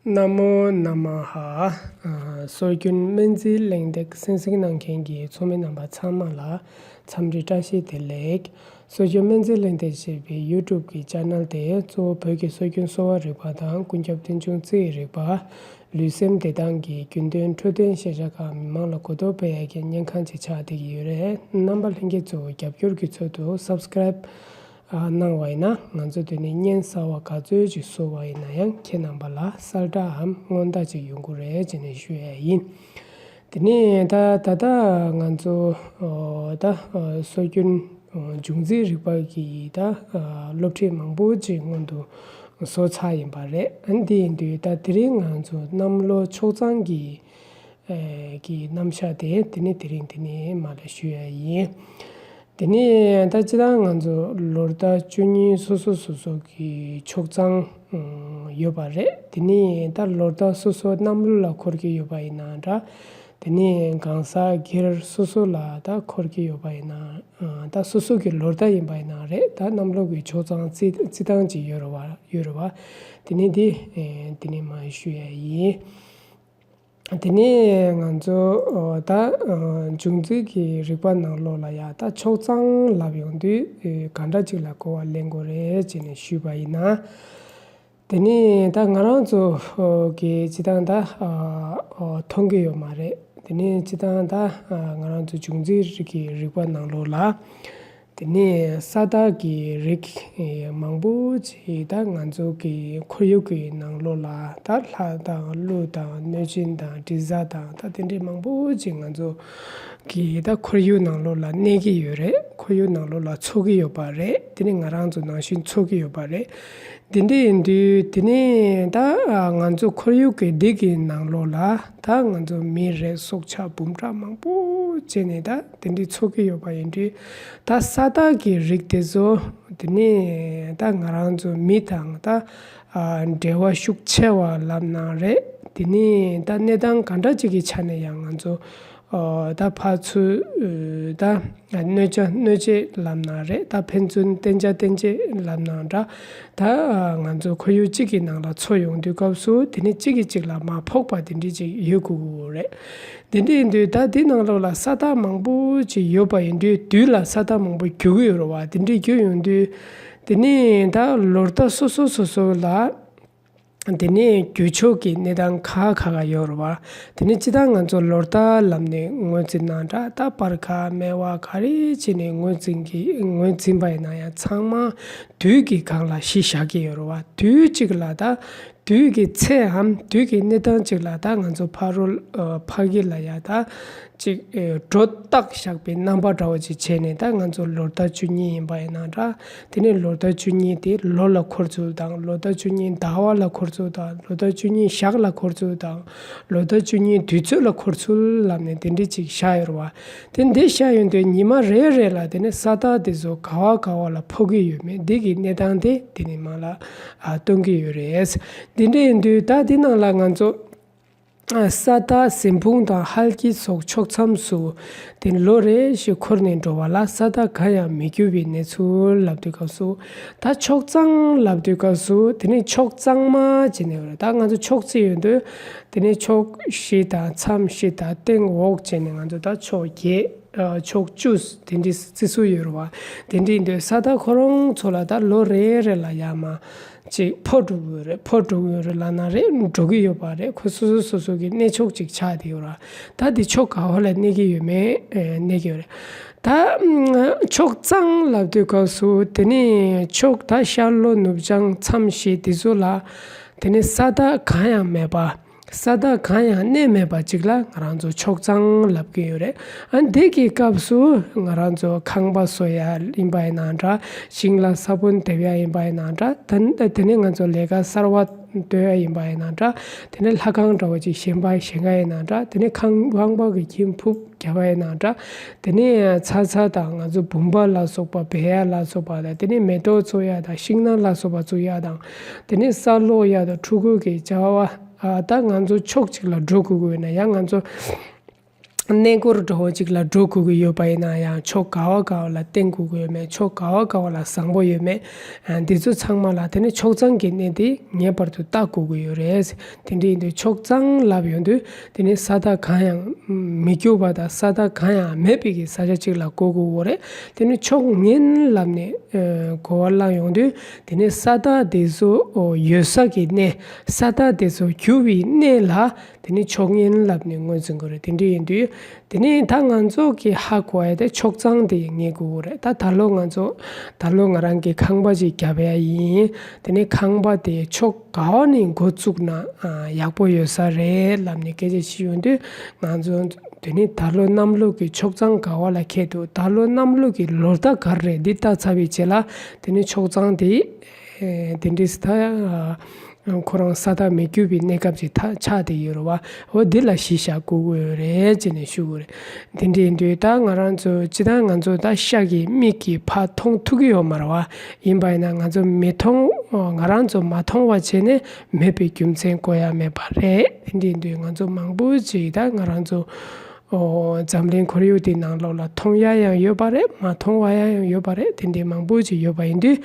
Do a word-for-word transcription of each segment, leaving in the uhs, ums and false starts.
ན་མོ་ན་མ་ཧ། ཨ། སྲོལ་རྒྱུན་སྨན་རྩིས་གླེང་སྟེགས་གསན་གཟིགས་གནང་མཁན་གྱི་ཚོགས་མི་རྣམ་པ་ཚང་མ་ལ་འཚམས་འདྲི་བཀྲ་ཤིས་བདེ་ལེགས། སྲོལ་རྒྱུན་སྨན་རྩིས་གླེང་སྟེགས་ཞེས་པའི་ཡུ་ཊུབ་ཀྱི་ཆེ་ནལ་དེ་གཙོ་བོ་བོད་ཀྱི་སྲོལ་རྒྱུན་གསོ་བ་རིག་པ་དང་ཀུན་ཁྱབ་རྟེན་འབྱུང་རྩིས་རིག་པ། ལུས་སེམས་བདེ་ཐང་གི་རྒྱུན་གཏན་འཕྲོད་བསྟེན་ཤེས་བྱ་ཁག་མི་མང་ལ་གོ་རྟོགས་སྤེལ་ཡག་གི་སྙན་ཁང་ཅིག་ཆགས་བསྡད་ཀྱི་ཡོད་རེད། རྣམ་པ་ལྷན་རྒྱས་ཚོ་རྒྱབ་སྐྱོར་གྱི་ཚུལ་དུ་སབ་སི་ཀ་རེབ་ཨ། གནང་བ་ཡིན་ན་ང་ཚོ་དེ་ནས་བརྙན་གསར་བ་ག་ཚོད་ཅིག་བཟོ་བ་ཡིན་ན་ཡང་ཁྱེད་རྣམ་པ་ལ་གསལ་བསྒྲགས་འམ་སྔོན་བརྡ་ཅིག་ཡོང་གི་རེད་ཅེས་ནས་ཞུ་ཡ་ཡིན། དེ་ནས་ད་ད་ལྟ་ང་ཚོ་ཨོ་ད་ཨོ་སྲོལ་རྒྱུན་ཨོ་འབྱུང་རྩིས་རིག་པ་གི་ད་ཨོ་སློབ་ཁྲིད་མང་པོ་ཅིག་སྔོན་དུ་བཟོ་ཚར་ཡིན་པ་རེད། ཨ་འདི་ཡིན་དུས་ད་དེ་རིང་ང་ཚོ་གནམ་ལོ་ཆོག་གཙང་གི་ཨེ་གི་རྣམ་གཞག་དེ་དེ་ནས་དེ་རིང་དེ་ནས་མར་ལ་ཞུ་ཡ་ཡིན། དེ་ནས་ད་སྤྱིར་བཏང་ང་ཚོ་ལོ་ཟླ་བཅུ་གཉིས་སོ་སོ་སོ་སོ་གི་ཆོག་གཙང་ཨ་ཡོད་པ་རེད། དེ་ནས་ད་ལོ་ཟླ་སོ་སོ་གནམ་ལོ་ལ་འཁོར་གྱི་ཡོད་པ་ཡིན་ན་འདྲ། དེ་ནས་གང་ཟག་སྒེར་སོ་སོ་ལ་ད་འཁོར་གྱི་ཡོད་པ་ཡིན་ན་ཨ་ད་སོ་སོ་གི་ལོ་ཟླ་ཡིན་པ་ཡིན་ན་རེད། ད་གནམ་ལོ་གི་ཆོག་གཙང་རྩི་རྩི་སྟངས་ཅིག་ཡོད་རེད་བ་ཡོད་རེད་བ། དེ་ནས་དེ་ཨེ་དེ་ནས་མར་ཞུ་ཡ་ཡིན། དེ་ནས་ང་ཚོ་ཨོ་ད་ཨ་འབྱུང་རྩིས་ཀྱི་རིག་པ་ནང་ལོགས་ལ་ཡ་ད་ཆོག་གཙང་ལབ་ཡོང་དུས་ཨེ་ག་འདྲ་ཅིག་ལ་གོ་བ་ལེན་དགོས་རེད་ཅེས་ནས་ཞུས་པ་ཡིན་ན། དེ་ནས་ད་ང་རང་ཚོ་ཨོ་གི་སྤྱིར་བཏང་ད་ཨ་ཨོ་མཐོང་གི་ཡོད་མ་རེད། དེ་ནས་སྤྱིར་བཏང་ད་ཨ་ང་རང་ཚོ་འབྱུང་རྩིས་ཀྱི་རིག་པ་ནང་ལོགས་ལ། དེ་ནས་ས་བདག་གི་རིགས་མང་པོ་ཅིག་ད་ང་ཚོ་གི་ཁོར་ཡུག་གི་ནང་ལོགས་ལ་ད་ལྷ་དང་ཀླུ་དང་གནོད་སྦྱིན་དང་དྲི་ཟ་དང་ད་དེ་འདྲའི་མང་པོ་ཅིག་ང་ཚོ་གི་ད་ཁོར་ཡུག་ནང་ལོགས་ལ་གནས་ཀྱི་ཡོད་རེད། ཁོར་ཡུག་ནང་ལོགས་ལ་འཚོ་གི་ཡོད་པ་རེད། དེ་ནས་ང་རང་ཚོ་ནང་བཞིན་འཚོ་གི་ཡོད་པ་རེད། དེ་འདྲ་ཡིན་དུས་དེ་ནས་ད་ང་ཚོ་ཁོར་ཡུག་གི་འདི་གི་ནང་ལོགས་ལ་ད་ང་ཚོ་མི་རེད། སྲོག་ཆགས་འབུམ་ཕྲག་མང་པོ་བྱས་ནས་ད་དེ་འདྲའི་འཚོ་གི་ཡོད་པ་ཡིན་དུས་ད་ས་བདག་གི་རིགས་དེ་ཚོ་དེ་ནས་ད་ང་རང་ཚོ་མི་དང་ད་འབྲེལ་བ་ཤུགས་ཆེ་བ་ལབ་ན་རེད། དེ་ནས་ད་གནས་སྟངས་ག་འདྲ་ཅིག་གི་ཆ་ནས་ཡང་ང་ཚོ་ད་ཕར་ཚུར་ད་གནོད་བྱ་གནོད་བྱེད་ལབ་ན་རེད། ད་ཕན་ཚུན་བརྟེན་བྱ་བརྟེན་བྱེད་ལབ་ན་འདྲ། ད་ང་ཚོ་ཁོར་ཡུག་གཅིག་གི་ནང་ལ་འཚོ་ཡོང་དུས་སྐབས་སུ་དེ་ནི་གཅིག་གིས་གཅིག་ལ་མར་ཕོག་པ་དེ་འདྲ་ཅིག་ཡོད་དགོས་ཀྱི་རེད། དེ་འདྲ་ཡིན་དུས་ད་འདི་ནང་ལོགས་ལ་ས་བདག་མང་པོ་ཅིག་ཡོད་པ་ཡིན་དུས་དུས་ལ་ས་བདག་མང་པོ་རྒྱུག་གི་ཡོད་རེད་བ། དེ་འདྲ་རྒྱུག་ཡོང་དུས་དེ་ནི་ད་ལོ་ཟླ་སོ་སོ་སོ་སོ་ལ། དེ་ནས་རྒྱུ་ཕྱོགས་ཀྱི་གནས་སྟངས་ཁག་ཁག་ཁག་ཡོད་རེད་བ། དེ་ནས་སྤྱིར་བཏང་ང་ཚོ་ལོ་ཟླ་ལབ་ནས་ངོས་འཛིན་ན་འདྲ། ད་སྤར་ཁ་སྨེ་བ་ག་རེ་བྱས་ནས་ངོས་འཛིན་གྱི་ངོས་འཛིན་པ་ཡིན་ན་ཡང་ཚང་མ་དུས་ཀྱི་སྒང་ལ་གཞི་བཞག་གི་ཡོད་རེད་བ། དུས་གཅིག་ལ་ད་དུས་ཀྱི་ཚེ་འམ་དུས་ཀྱི་གནས་སྟངས་གཅིག་ལ་ད་ང་ཚོ་ཕ་རོལ་ཕ་གི་ལ་ཡ་ད། ཅིག་ཨེ་སྒྲོ་བཏགས་བཞག་པའི་རྣམ་པ་འདྲ་བོ་ཅིག་བྱས་ནས་ད་ང་ཚོ་ལོ་ཟླ་བཅུ་གཉིས་ཡིན་པ་ཡིན་ན་འདྲ། དེ་ནས་ལོ་ཟླ་བཅུ་གཉིས་དེ་ལོ་ལ་འཁོར་ཚུལ་དང་ལོ་ཟླ་བཅུ་གཉིས་ཟླ་བ་ལ་འཁོར་ཚུལ་དང་ལོ་ཟླ་བཅུ་གཉིས་ཞག་ལ་འཁོར་ཚུལ་དང་ལོ་ཟླ་བཅུ་གཉིས་དུས་ཚོད་ལ་འཁོར་ཚུལ་ལབ་ནས་དེ་འདྲ་ཅིག་བཞག་ཡོད་རེད་བ། དེ་འདི་བཞག་ཡོང་དུས་ཉི་མ་རེ་རེ་ལ་དེ་ནས་ས་བདག་དེ་ཚོ་ག་བ་ག་བ་ལ་ཕོག་གི་ཡོད་མེད་འདི་གི་གནས་སྟངས་དེ་དེ་ནས་མར་ལ་ཨ་སྟོན་གི་ཡོད་རེད། འདི་འདྲ་ཡིན་དུས་ད་འདི་ནང་ལ་ང་ཚོ། ས་བདག་གཟན་དཔུང་དང་ཧལ་གྱི་སོགས་ཕྱོགས་མཚམས་སུ་དེ་ལོ་རེ་བཞིན་འཁོར་ནས་འགྲོ་བ་ལ་ས་བདག་གང་ཡང་མི་རྒྱུ་བའི་གནས་ཚུལ་ལབ་དུས་སྐབས་སུ་ད་ཕྱོགས་གཙང་ལབ་དུས་སྐབས་སུ་དེ་ནི་ཕྱོགས་གཙང་མ་བྱས་ནས་ཡོད་རེད། ད་ང་ཚོ་ཕྱོགས་བརྩི་ཡོང་དུས་དེ་ནི་ཕྱོགས་བཞི་དང་མཚམས་བཞི་དང་སྟེང་འོག་བྱས་ནས་ང་ཚོ་ད་ཕྱོགས་བརྒྱད་ཕྱོགས་བཅུ་དེ་འདྲའི་བརྩི་སྲོལ་ཡོད་རེད་བ། དེ་འདྲའི་འདོད་ས་ད་ཁོ་རང་ཚོ་ལ་ད་ལོ་རེ་རེ་ལ་ཡར་མར་ཅིག་འཕོ་འགྲོ་གི་ཡོད་རེད། འཕོ་འགྲོ་གི་ཡོད་རེད་ལབ་ན་རེད། འགྲོ་གི་ཡོད་པ་རེད། ཁོ་སོ་སོ་སོ་སོ་གི་གནས་ཕྱོགས་ཅིག་ཆགས་བསྡད་ཡོད་རེད། ད་འདི་ཕྱོགས་ག་བ་ལ་གནས་ཀྱི་ཡོད་མེད་གནས་ཀྱི་ཡོད་རེད། ད་ཕྱོགས་གཙང་ལབ་དུས་སྐབས་སུ་དེ་ནི་ཕྱོགས་ད་ཤར་ལྷོ་ནུབ་བྱང་མཚམས་བཞི་འདི་ཚོ་ལ་དེ་ནི་ས་བདག་གང་ཡང་མེད་པ། ས་བདག་གང་ཡང་གནས་མེད་པ་ཅིག་ལ་ང་རང་ཚོ་ཕྱོགས་གཙང་ལབ་ཀྱི་ཡོད་རེད། ཨ་འདི་གི་སྐབས་སུ་ང་རང་ཚོ་ཁང་པ་བཟོ་ཡ་ཡིན་པ་ཡིན་ན་འདྲ། ཞིང་ལ་ས་བོན་འདེབས་ཡ་ཡིན་པ་ཡིན་ན་འདྲ། ད་དེ་ནས་ང་ཚོ་ལས་ཀ་གསར་བ་གཏོད་ཡ་ཡིན་པ་ཡིན་ན་འདྲ། དེ་ནས་ལྷ་ཁང་འདྲ་བོ་ཅིག་བཞེངས་པ་བཞེངས་ཡ་ཡིན་ན་འདྲ། དེ་ནས་ཁང་ཁང་པ་གི་ཁྱིམ་ཕུབ་རྒྱབ་པ་ཡིན་ན་འདྲ། དེ་ནས་ཚྭ་ཚྭ་དང་ང་ཚོ་བུམ་པ་ལ་སོགས་པ་སྦས་ཡ་ལ་སོགས་པ་དང་དེ་ནས་མེ་ཏོག་བཙུགས་ཡ་དང་ཤིང་ནགས་ལ་སོགས་པ་བཙུགས་ཡ་དང་དེ་ནས་ས་སློག་ཡ་དང་ཕྲུ་གུ་གི་བྱ་བ་ཨ་ད་ང་ཚོ་ཕྱོགས་གཅིག་ལ་འགྲོ་དགོས་དགོས་ན་ཡང་ང་ཚོ་ གནས་སྐོར་འདྲ་བོ་ཅིག་ལ་འགྲོ་དགོས་ཀྱི་ཡོད་པ་ཡིན་ན་ཡང་ཕྱོགས་ག་བ་ག་བ་ལ་བརྟེན་དགོས་ཀྱི་ཡོད་མེད། ཕྱོགས་ག་བ་ག་བ་ལ་བཟང་པོ་ཡོད་མེད། ཨ་འདི་ཚོ་ཚང་མ་ལ་དེ་ནི་ཕྱོགས་གཙང་གི་གནས་དེ་ངེས་པར་དུ་བལྟ་དགོས་ཀྱི་ཡོད་རེད། དེ་འདྲ་ཡིན་དུས་ཕྱོགས་གཙང་ལབ་ཡོང་དུས་དེ་ནི་ས་མཐའ་གང་ཡང་མི་རྒྱུ་བ་དང་ས་མཐའ་གང་ཡང་མེད་པའི་གི་ས་ཆ་ཅིག་ལ་གོ་དགོས་ཀྱི་རེད། དེ་ནི་ཕྱོགས་ངན་ལབ་ནས་ཨ་གོ་བ་བླངས་ཡོང་དུས་དེ་ནི་ས་མཐའ་དེ་ཚོ་ཡོད་ས་གི་གནས། ས་མཐའ་དེ་ཚོ་རྒྱུ་བའི་གནས་ལ་དེ་ནི་ཕྱོགས་ངན་ལབ་ནས་ངོས་འཛིན་དགོས་རེད། དེ་འདྲ་ཡིན་དུས་དེ་ནི་ད་ང་ཚོ་གི་ཧ་གོ་ཡ་དེ་ཕྱོགས་གཙང་དེ་ངེས་དགོས་རེད། ད་ད་ལོ་ང་ཚོ་ད་ལོ་ང་རང་གི་ཁང་པ་ཅིག་བརྒྱབ་ཡ་ཡིན། དེ་ནི་ཁང་པ་དེ་ཕྱོགས་ག་བ་ནས་འགོ་བཙུགས་ན་ཨ་ཡག་པོ་ཡོད་ས་རེད་ལབ་ནས་སྐད་ཆ་བཤད་ཡོང་དུས་ང་ཚོ་དེ་ནི་ད་ལོ་གནམ་ལོ་གི་ཕྱོགས་གཙང་ག་བ་ལ་འཁེལ་འདུག་ད་ལོ་གནམ་ལོ་གི་ལོ་ཟླ་ག་རེ་རེད། འདི་བལྟས་ཚར་བའི་རྗེས་ལ་དེ་ནི་ཕྱོགས་གཙང་དེ་ཨེ་དེ་འདྲའི་ས་ཁོ་རང་ས་མཐའ་མི་རྒྱུ་བའི་གནས་སྐབས་ཅིག་ད་ཆགས་བསྡད་ཡོད་རེད་བ། འོ་འདི་ལ་གཞི་བཞག་དགོས་ཀྱི་ཡོད་རེད་ཅེས་ནས་ཞུ་དགོས་རེད། དེ་འདྲ་ཡིན་དུས་ད་ང་རང་ཚོ་སྤྱིར་བཏང་ང་ཚོ་ད་ཤ་གི་མིག་གིས་ཕར་མཐོང་ཐུབ་ཀྱི་ཡོད་མ་རེད་བ། ཡིན་པ་ཡིན་ན་ང་ཚོ་མི་མཐོང་ང་རང་ཚོ་མ་མཐོང་བ་བྱས་ནས་མེད་པའི་རྒྱུ་མཚན་གོ་ཡ་མེད་པ་རེད། དེ་འདྲ་ཡིན་དུས་ང་ཚོ་མང་པོ་ཅིག་ད་ང་རང་ཚོ་འཛམ་གླིང་ཁོར་ཡུག་དེའི་ནང་ལོགས་ལ་མཐོང་ཡ་ཡང་ཡོད་པ་རེད། མ་མཐོང་བ་ཡ་ཡང་ཡོད་པ་རེད། དེ་འདྲའི་མང་པོ་ཅིག་ཡོད་པ་ཡིན་དུས།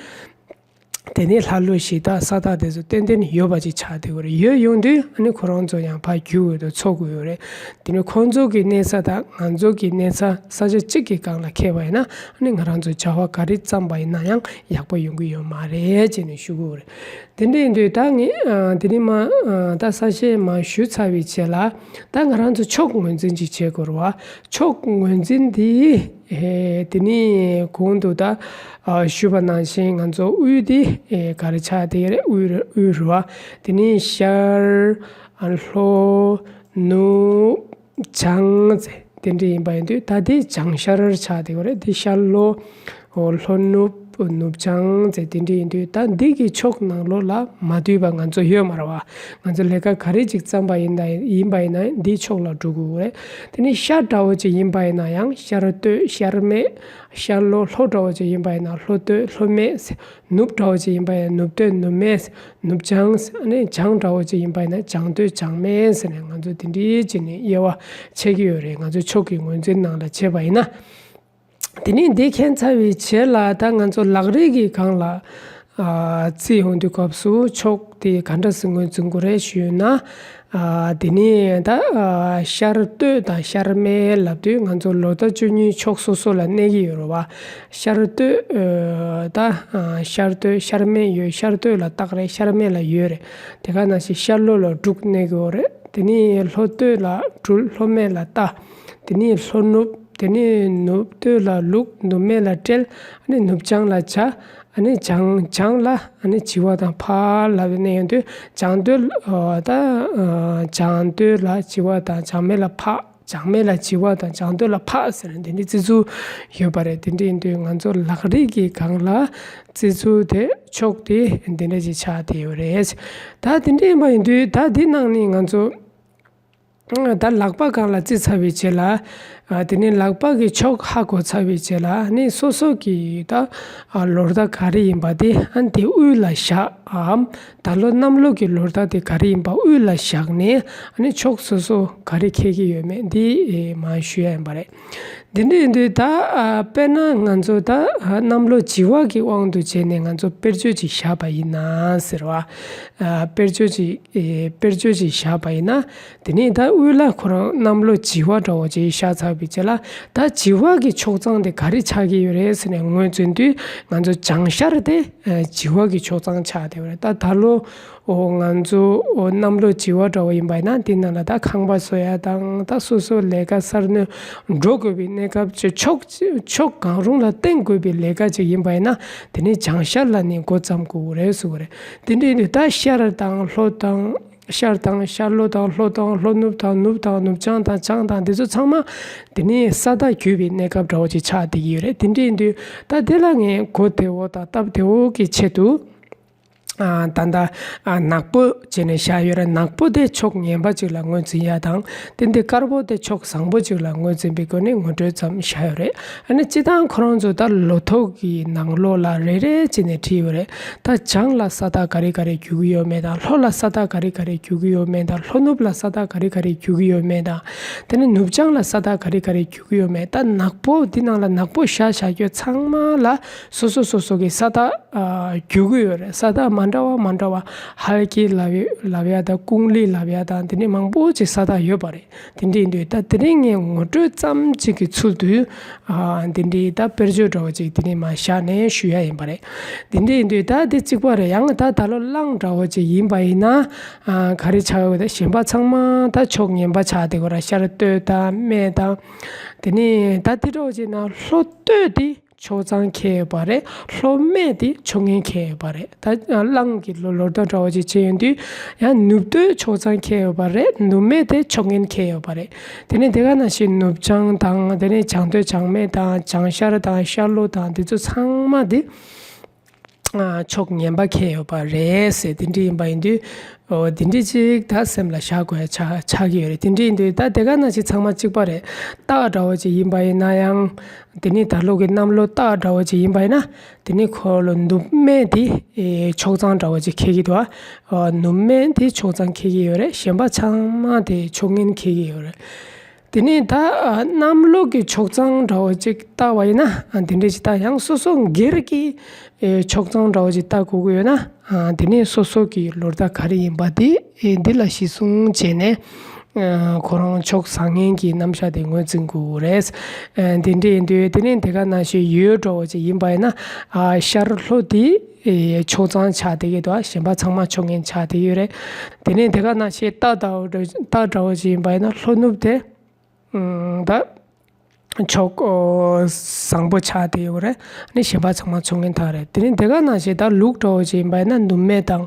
དེ་ནས་ལྷ་ཀླུ་གཞི་བདག་ས་བདག་དེ་ཚོ་ཏན་ཏན་ཡོད་པ་ཅིག་ཆགས་བསྡད་ཡོད་རེད། ཡོད་ཡོང་དུས་ཨ་ནི་ཁོ་རང་ཚོ་ཡང་ཕར་རྒྱུག་དགོས་དང་འཚོ་དགོས་ཡོད་རེད། དེ་ནས་ཁོང་ཚོ་གི་གནས་ས་དང་ང་ཚོ་གི་གནས་ས་ས་ཆ་གཅིག་གི་སྒང་ལ་འཁེལ་བ་ཡིན་ན་ཨ་ནི་ང་རང་ཚོ་བྱ་བ་ག་རེ་བརྩམས་པ་ཡིན་ན་ཡང་ཡག་པོ་ཡོང་གི་ཡོད་མ་རེད་ཅེས་ནས་ཞུ་གི་ཡོད་རེད། དེ་འདྲ་ཡིན་དུས་ད་ངས་ཨ་དེ་རིང་མ་ཨ་ད་ས་བཤད་མ་ཞུས་ཚར་བའི་རྗེས་ལ་ད་ང་རང་ཚོ་ཕྱོགས་ངོས་འཛིན་ཅིག་བྱེད་དགོས་རེད་བ། ཕྱོགས་ངོས་འཛིན་འདི་ཨེ་དེ་ནི་གོང་དུ་ད་ཨ་ཞུས་པ་ནང་བཞིན་ང་ཚོ་དབུས་འདི་ཨེ་ག་རེ་ཆགས་བསྡད་ཡོད་རེད། དབུས་རེད། དབུས་རེད་བ། དེ་ནི་ཤར་ཨ་ལྷོ་ནུབ་བྱང་ཟེར་དེ་འདྲ་ཡིན་པ་ཡིན་དུས་ད་འདི་བྱང་ཤར་ཆགས་བསྡད་ཡོད་རེད། འདི་ཤར་ལྷོ་ལྷོ་ནུབ་ནུབ་བྱང་ཟེར་དེ་འདྲ་ཡིན་དུས་ད་འདི་གི་ཕྱོགས་ནང་ལོགས་ལ་མ་འདུས་པ་ང་ཚོ་ཡོད་མ་རེད་བ། ང་ཚོ་ལས་ཀ་ག་རེ་ཅིག་བརྩམས་པ་ཡིན་ད་ཡིན་པ་ཡིན་ན་འདིའི་ཕྱོགས་ལ་འགྲོ་དགོས་རེད། དེ་ནས་ཤར་འདྲ་བོ་ཅིག་ཡིན་པ་ཡིན་ན་ཡང་ཤར་སྟོད་ཤར་སྨད། ཤར་ལྷོ། ལྷོ་འདྲ་བོ་ཅིག་ཡིན་པ་ཡིན་ན་ལྷོ་སྟོད་ལྷོ་སྨད། ནུབ་འདྲ་བོ་ཅིག་ཡིན་པ་ཡིན་ན་ནུབ་སྟོད་ནུབ་སྨད། ནུབ་བྱང་། ཨ་ནི་བྱང་འདྲ་བོ་ཅིག་ཡིན་པ་ཡིན་ན་བྱང་སྟོད་བྱང་སྨད་ཟེར་ནས་ང་ཚོ་དེ་འདྲའི་ཅིག་ནས་དབྱེ་བ་ཕྱེ་གི་ཡོད་རེད། ང་ཚོ་ཕྱོགས་ཀྱི་ངོས་འཛིན་ནང་ལ་བྱས་པ་ཡིན་ན། དེ་ནས་འདི་མཁྱེན་ཚར་བའི་རྗེས་ལ་ད་ང་ཚོ་ལག་རིས་ཀྱི་སྒང་ལ་ཨ་རྩིས་ཡོང་དུས་སྐབས་སུ་ཕྱོགས་དེ་ག་འདྲ་སེ་ངོས་འཛིན་དགོས་རེད་ཞུས་ན། ཨ་དེ་ནས་ད་ཨ་ཤར་སྟོད་དང་ཤར་སྨད་ལབ་དུས་ང་ཚོ་ལོ་ཟླ་བཅུ་གཉིས་ཕྱོགས་སོ་སོ་ལ་གནས་ཀྱི་ཡོད་རེད་བ། ཤར་སྟོད་ཨ་ད་ཨ་ཤར་སྟོད་ཤར་སྨད་ཡོད། ཤར་སྟོད་ལ་སྟག་རེད། ཤར་སྨད་ལ་ཡོས་རེད། དེ་ག་ནང་བཞིན་ཤར་ལྷོ་ལ་འབྲུག་གནས་ཀྱི་ཡོད་རེད། དེ་ནས་ལྷོ་སྟོད་ལ་སྦྲུལ། ལྷོ་སྨད་ལ་རྟ། དེ་ནས་ལྷོ་ནུབ། དེ་ནས་ནུབ་སྟོད་ལ་ལུག་ནུབ་སྨད་ལ་སྤྲེལ། ཨ་ནི་ནུབ་བྱང་ལ་བྱ། ཨ་ནི་བྱང་བྱང་ལ་ཨ་ནི་བྱི་བ་དང་ཕག་ལབ་ནས་ཡོང་དུས་བྱང་སྟོད་ཨ་ད་ཨ་བྱང་སྟོད་ལ་བྱི་བ་དང་བྱང་སྨད་ལ་ཕག། བྱང་སྨད་ལ་བྱི་བ་དང་བྱང་སྟོད་ལ་ཕག་ཟེར་ནས་དེ་འདྲའི་རྩི་ཚུལ་ཡོད་པ་རེད། དེ་འདྲ་ཡིན་དུས་ང་ཚོ་ལག་རིས་ཀྱི་སྒང་ལ་རྩི་ཚུལ་དེ་ཕྱོགས་དེ་འདི་འདྲ་ཞིག་ཆགས་བསྡད་ཡོད་རེད། ད་དེ་འདྲ་ཡིན་པ་ཡིན་དུས་ད་འདི་ནང་ནས་ང་ཚོ་ད་ལག་པ་སྒང་ལ་རྩི་ཚར་བའི་རྗེས་ལ། ཨ་དེ་ནས་ལག་པ་གི་ཕྱོགས་ཧ་གོ་ཚར་བའི་རྗེས་ལ་ནི་སོ་སོ་གི་ད་ཨ་ལོ་ཟླ་ག་རེ་ཡིན་པ་དེ་ཨ་ནི་དེ་དབུས་ལ་བཞག་གམ། ད་ལོ་གནམ་ལོ་གི་ལོ་ཟླ་དེ་ག་རེ་ཡིན་པ་དབུས་ལ་བཞག་ནས་ཨ་ནི་ཕྱོགས་སོ་སོ་ག་རེ་འཁེལ་གྱི་ཡོད་མེད་འདི་ཨེ་མར་ཞུ་ཡ་ཡིན་པ་རེད། འདི་འདྲ་ཡིན་དུས་ད་ཨ་དཔེར་ན་ང་ཚོ་ད་ཨ་གནམ་ལོ་བྱི་བ་གི་དབང་དུ་བྱས་ནས་ང་ཚོ་དཔེར་བརྗོད་ཅིག་བཞག་པ་ཡིན་ན་ཟེར་བ། ཨ་དཔེར་བརྗོད་ཅིག་ཨེ་དཔེར་བརྗོད་ཅིག་བཞག་པ་ཡིན་ན། དེ་ནས་ད་དབུས་ལ་ཁོ་རང་གནམ་ལོ་བྱི་བ་འདྲ་བོ་ཅིག་ཤར་ཚར་བའི་རྗེས་ལ་ད་བྱི་བ་གི་ཕྱོགས་གཙང་དེ་ག་རེ་ཆགས་ཀྱི་ཡོད་རེད་ཟེར་ནས་ངོས་འཛིན་དུས་ང་ཚོ་བྱང་ཤར་དེ་ཨ་བྱི་བ་གི་ཕྱོགས་གཙང་ཆགས་བསྡད་ཡོད་རེད། ད་ད་ལོ་འོ་ང་ཚོ་འོ་གནམ་ལོ་བྱི་བ་འདྲ་བོ་ཡིན་པ་ཡིན་ན་དེ་ནང་ལ་ད་ཁང་པ་བཟོ་ཡ་དང་ད་སོ་སོ་ལས་ཀ་གསར་སྣོན་འགྲོ་དགོས་པའི་གནས་སྐབས་ཀྱི་ཕྱོགས་ཕྱོགས་གང་རུང་ལ་བརྟེན་དགོས་པའི་ལས་ཀ་ཅིག་ཡིན་པ་ཡིན་ན་དེ་ནས་བྱང་ཤར་ལ་ནས་འགོ་བརྩམ་དགོས་རེད་ཟེར་བ་རེད། དེ་འདྲ་ཡིན་དུས་ད་ཤར་དང་ལྷོ་དང་། ཤར་དང་ཤར་ལྷོ་དང་ལྷོ་དང་ལྷོ་ནུབ་དང་ནུབ་དང་ནུབ་བྱང་དང་བྱང་དང་འདི་ཚོ་ཚང་མ་དེ་ནི་ས་མཐའ་བརྒྱུད་པའི་གནས་སྐབས་འདྲ་བོ་ཅིག་ཆགས་བསྡད་ཀྱི་ཡོད་རེད། དེ་འདྲ་ཡིན་དུས་ད་དེ་ལ་ངས་གོ་བདེ་བོ་དང་སྟབས་བདེ་བོ་གི་ཆེད་དུ་ ད་ལྟ་ནག་པོ་བྱས་ནས་བཞག་ཡོད་རེད། ནག་པོ་དེ་ཕྱོགས་ངན་པ་ཅིག་ལ་ངོས་འཛིན་ཡ་དང་། དེ་འདི་དཀར་པོ་དེ་ཕྱོགས་བཟང་པོ་ཅིག་ལ་ངོས་འཛིན་པའི་སྒོ་ནས་ངོ་སྤྲོད་ཙམ་བཞག་ཡོད་རེད། ཨ་ནི་སྤྱིར་བཏང་ཁོ་རང་ཚོ་ད་ལོ་ཐོ་གི་ནང་ལོགས་ལ་རེ་རེ་བྱས་ནས་བྲིས་ཡོད་རེད། ད་བྱང་ལ་ས་རྟགས་ག་རེ་ག་རེ་རྒྱུག་གི་ཡོད་མེད་དང་། ལྷོ་ལ་ས་རྟགས་ག་རེ་ག་རེ་རྒྱུག་གི་ཡོད་མེད་དང་། ལྷོ་ནུབ་ལ་ས་རྟགས་ག་རེ་ག་རེ་རྒྱུག་གི་ཡོད་མེད་དང་། དེ་ནས་ནུབ་བྱང་ལ་ས་རྟགས་ག་རེ་ག་རེ་རྒྱུག་གི་ཡོད་མེད། ད་ནག་པོ་འདི་ནང་ལ་ནག་པོ་བཞག་བཞག་རྒྱུ་ཚང་མ་ལ་སོ་སོ་སོ་སོ་གི་ས་རྟགས་རྒྱུག་གི་ཡོད་རེད། ས་རྟགས་མ་འདྲ་བ་མ་འདྲ་བ། ཧལ་ཀི་ལབ་ཡ་ལབ་ཡ་དང་ཀུང་ལི་ལབ་ཡ་དང་། དེ་ནས་མང་པོ་ཅིག་ས་རྟགས་ཡོད་པ་རེད། དེ་འདྲ་ཡིན་དུས་ད་དེ་རིང་ངས་ངོ་སྤྲོད་ཙམ་ཅིག་གི་ཚུལ་དུ་དེ་འདྲའི་ད་དཔེར་བརྗོད་འདྲ་བོ་ཅིག་དེ་ནས་མར་བཞག་ནས་ཞུ་ཡ་ཡིན་པ་རེད། དེ་འདྲ་ཡིན་དུས་ད་དེ་གཅིག་པ་རེད། ཡང་ད་ད་ལོ་གླང་འདྲ་བོ་ཅིག་ཡིན་པ་ཡིན་ན་ག་རེ་ཆགས་ཡོད་ད། གཞན་པ་ཚང་མ་ད་ཕྱོགས་ངན་པ་ཆགས་བསྡད་ཡོད་རེད། ཤར་སྟོད་དང་སྨད་དང་། དེ་ནས་ད་དེ་འདྲ་བོ་ཅིག་ན་ལྷོ་སྟོད་དེ་ཕྱོགས་གཙང་འཁེལ་ཡོད་པ་རེད། ལྷོ་སྨད་དེ་ཕྱོགས་ངན་འཁེལ་ཡོད་པ་རེད། ད་གླང་གི་ལོ་ལོ་རྟགས་འདྲ་བོ་ཅིག་བྱས་ཡོང་དུས་ཡང་ནུབ་སྟོད་ཕྱོགས་གཙང་འཁེལ་ཡོད་པ་རེད། ནུབ་སྨད་དེ་ཕྱོགས་ངན་འཁེལ་ཡོད་པ་རེད། དེ་ནས་དེ་ག་ནང་བཞིན་ནུབ་བྱང་དང་། དེ་ནས་བྱང་སྟོད་བྱང་སྨད་དང་། བྱང་ཤར་དང་ཤར་ལྷོ་དང་། དེ་ཚོ་ཚང་མ་དེ་ཕྱོགས་ངན་པ་འཁེལ་ཡོད་པ་རེད་ཟེར། དེ་འདྲ་ཡིན་པ་ཡིན་དུས་འོ་དེ་འདྲ་ཅིག་ད་སེམས་ལ་བཞག་དགོས་ཡ་ཆགས་ཆགས་ཀྱི་ཡོད་རེད། དེ་འདྲ་ཡིན་དུས་ད་དེ་ག་ནང་བཞིན་ཚང་མ་གཅིག་པ་རེད། སྟག་འདྲ་བོ་ཅིག་ཡིན་པ་ཡིན་ན་ཡང་། དེ་ནས་ད་ལོ་གི་གནམ་ལོ་སྟག་འདྲ་བོ་ཅིག་ཡིན་པ་ཡིན་ན། དེ་ནས་ཁོ་ལོ་ནུབ་སྨད་དེ་ཕྱོགས་གཙང་འདྲ་བོ་ཅིག་འཁེལ་གྱི་འདུག་ཨ། ནུབ་སྨད་དེ་ཕྱོགས་གཙང་འཁེལ་གྱི་ཡོད་རེད། གཞན་པ་ཚང་མ་དེ་ཕྱོགས་ངན་འཁེལ་གྱི་ཡོད་རེད། དེ་ནས་ད་གནམ་ལོ་གི་ཕྱོགས་གཙང་འདྲ་བོ་ཅིག་བལྟ་བ་ཡིན་ན། དེ་འདྲ་ཅིག་ད་ཡང་སོ་སོ་སྒེར་གྱི་ཕྱོགས་གཙང་འདྲ་བོ་ཅིག་བལྟ་དགོས་ཀྱི་ཡོད་ན། དེ་ནས་སོ་སོ་གི་ལོ་རྟགས་ག་རེ་ཡིན་པ་དེ་འདི་ལ་གཞི་བཟུང་བྱས་ནས། ཁོ་རང་ཕྱོགས་བཟང་ངན་གྱི་རྣམ་གཞག་དེ་ངོས་འཛིན་དགོས་རེད། དེ་འདྲ་ཡིན་དུས་དེ་ནས་དེ་ག་ནང་བཞིན་ཡོས་འདྲ་བོ་ཅིག་ཡིན་པ་ཡིན་ན། ཤར་ལྷོ་དེ་ཕྱོགས་གཙང་ཆགས་བསྡད་ཀྱི་འདུག་ཨ། གཞན་པ་ཚང་མ་ཕྱོགས་ངན་ཆགས་བསྡད་ཀྱི་ཡོད་རེད། དེ་ནས་དེ་ག་ནང་བཞིན་རྟ་འདྲ་བོ་རྟ་འདྲ་བོ་ཅིག་ཡིན་པ་ཡིན་ན་ལྷོ་ནུབ་དེ་ད་ཕྱོགས་བཟང་པོ་ཆགས་བསྡད་ཡོད་རེད། ཨ་ནི་གཞན་པ་ཚང་མ་ཕྱོགས་ངན་ཆགས་རེད། དེ་ནས་དེ་ག་ནང་བཞིན་ད་ལུག་འདྲ་བོ་ཅིག་ཡིན་པ་ཡིན་ན་ནུབ་སྨད་དང་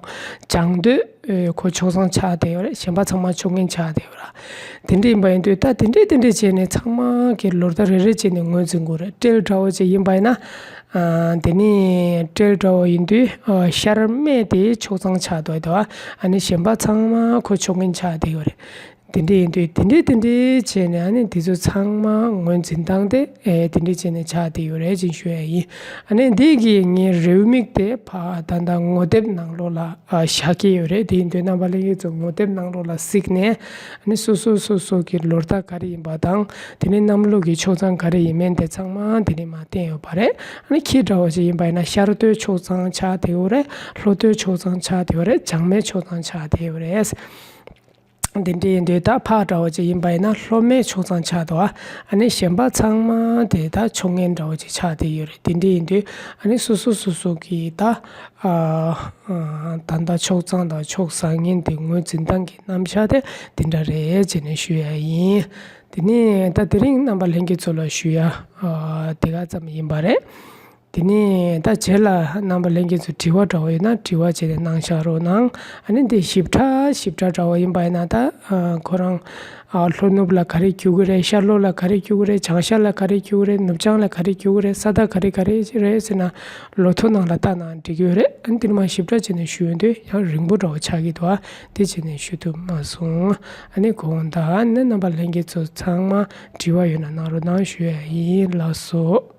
བྱང་སྟོད་ཁོ་ཕྱོགས་བཟང་ཆགས་བསྡད་ཡོད་རེད། གཞན་པ་ཚང་མ་ཕྱོགས་ངན་ཆགས་བསྡད་ཡོད་རེད། དེ་འདྲ་ཡིན་པ་ཡིན་དུས་ད་དེ་འདྲས་དེ་འདྲས་བྱས་ནས་ཚང་མ་གི་ལོ་རྟགས་རེ་རེ་བྱས་ནས་ངོས་འཛིན་དགོས་རེད། སྤྲེལ་འདྲ་བོ་ཅིག་ཡིན་པ་ཡིན་ན། དེ་ནས་སྤྲེལ་འདྲ་བོ་ཡིན་དུས་ཤར་སྨད་དེ་ཕྱོགས་བཟང་ཆགས་འདུག་ཨ། ཨ་ནི་གཞན་པ་ཚང་མ་ཁོ་ཕྱོགས་ངན་ཆགས་བསྡད་ཡོད་རེད། དེ་འདྲ་ཡིན་དུས་དེ་འདྲ་དེ་འདྲ་བྱས་ནས་ཨ་ནི་དེ་ཚོ་ཚང་མ་ངོས་འཛིན་སྟངས་དེ་ཨེ་དེ་འདྲ་བྱས་ནས་ཆགས་བསྡད་ཡོད་རེད་ཅེས་ཞུ་ཡ་ཡིན། ཨ་ནི་འདི་གི་ངའི་རེའུ་མིག་དེ་ཕ་ད་ལྟ་ངོ་དེབ་ནང་ལོགས་ལ་ཨ་བཞག་གི་ཡོད་རེད། དེ་ཡིན་དུས་རྣམ་པ་ལྷན་རྒྱས་ཚོ་ངོ་དེབ་ནང་ལོགས་ལ་གཟིགས་ནས་ཨ་ནི་སོ་སོ་སོ་སོ་གི་ལོ་རྟགས་ག་རེ་ཡིན་པ་དང་དེ་ནས་གནམ་ལོ་གི་ཕྱོགས་གཙང་ག་རེ་ཡིན་མིན་དེ་ཚང་མ་དེ་ནས་མར་བསྟན་ཡོད་པ་རེད། ཨ་ནི་ཁྱི་འདྲ་བོ་ཞིག་ཡིན་པ་ཡིན་ན་ཤར་སྟོད་ཕྱོགས་གཙང་ཆགས་བསྡད་ཡོད་རེད། ལྷོ་སྟོད་ཕྱོགས་གཙང་ཆགས་བསྡད་ཡོད་རེད། བྱང་སྨད་ཕྱོགས་གཙང་ཆགས་བསྡད་ཡོད་རེད། དེ་འདྲ་ཡིན་དུས་ད་ཕག་འདྲ་བོ་ཅིག་ཡིན་པ་ཡིན་ན་ལྷོ་སྨད་ཕྱོགས་གཙང་ཆགས་འདུག་ཨ། ཨ་ནི་གཞན་པ་ཚང་མ་དེ་ད་ཕྱོགས་ངན་འདྲ་བོ་ཅིག་ཆགས་བསྡད་ཡོད་རེད། དེ་འདྲ་ཡིན་དུས་ཨ་ནི་སོ་སོ་སོ་སོ་གི་ད་ཨ་ད་ལྟ་ཕྱོགས་གཙང་དང་ཕྱོགས་བཟང་ངན་དེ་ངོས་འཛིན་སྟངས་ཀྱི་རྣམ་གཞག་དེ་དེ་འདྲ་རེད་ཅེས་ནས་ཞུ་ཡ་ཡིན། དེ་ནས་ད་དེ་རིང་རྣམ་པ་ལྷན་རྒྱས་ཚོ་ལ་ཞུ་ཡ་ཨ་དེ་ག་ཙམ་ཡིན་པ་རེད། དེ་ནས་ད་རྗེས་ལ་རྣམ་པ་ལྷན་རྒྱས་ཚོ་དྲི་བ་འདྲ་བོ་ཡོད་ན་དྲི་བ་བྱས་ནས་གནང་བཞག་རོགས་གནང་། ཨ་ནི་འདི་ཞིབ་ཕྲ་ཞིབ་ཕྲ་འདྲ་བོ་ཡིན་པ་ཡིན་ན་ད་ཨ་ཁོ་རང་ཨ་ལྷོ་ནུབ་ལ་ག་རེ་རྒྱུག་གི་རེད། ཤར་ལྷོ་ལ་ག་རེ་རྒྱུག་གི་རེད། བྱང་ཤར་ལ་ག་རེ་རྒྱུག་གི་རེད། ནུབ་བྱང་ལ་ག་རེ་རྒྱུག་གི་རེད། ས་རྟགས་ག་རེ་ག་རེ་རེད་ཟེར་ན་ལོ་ཐོ་ནང་ལ་བལྟས་ན་འགྲིག་གི་ཡོད་རེད། ཨ་ནི་འདི་མར་ཞིབ་ཕྲ་བྱས་ནས་ཞུ་ཡོང་དུས་ཡང་རིང་པོ་འདྲ་བོ་ཆགས་ཀྱི་འདུག་ཨ། དེ་བྱས་ནས་ཞུ་ཐུབ་མ་སོང་། ཨ་ནི་དགོངས་དག་ཨ་ནི་རྣམ་པ་ལྷན་རྒྱས་ཚོ་ཚང་མ་དྲི་བ་ཡོད་ན་གནང་རོགས་གནང་ཞུ་ཡ་ཡིན། ལགས་སོ།